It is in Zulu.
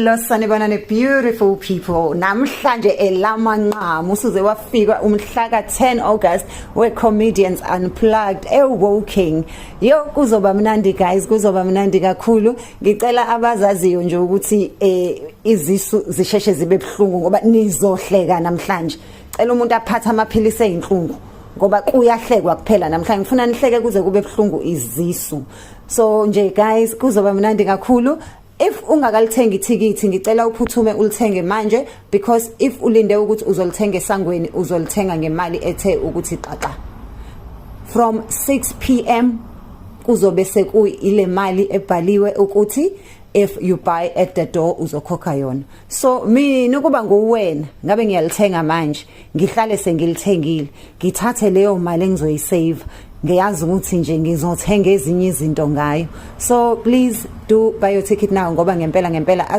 Hello, sanibonani beautiful people. Namhlanje elamanqamu usuze wafika umhla ka-10 August we Comedians Unplugged eWoking. Yo, kuzoba mnandi guys, kuzoba mnandi kakhulu. Ngicela abazaziyo nje ukuthi izisu zisheshe zibe buhlungu ngoba nizohleka namhlanje. Cela umuntu aphathe amaphilisi ezinhlungu ngoba kuyahlekwa kuphela namhlanje. Ngifuna nihleke kuze kube buhlungu izisu. So nje guys, kuzoba mnandi kakhulu. If ungakalithengi ithikithi, ngicela uphuthume ulithenge manje, because if ulinde ukuthi uzolithenga esangweni, uzolithenga ngemali ethe ukuthi xaxa. From 6 p.m. kuzobe sekuyile mali ebhaliwe ukuthi if you buy at the door uzokhokha yona. So mina ukuba nguwena, ngabe ngiyalithenga manje, ngihlale sengilithengile, ngithathe leyo mali engizoyisave, ngiyazi ukuthi nje ngizothenga ezinye izinto ngayo. So please do buy your ticket now ngoba ngempela ngempela.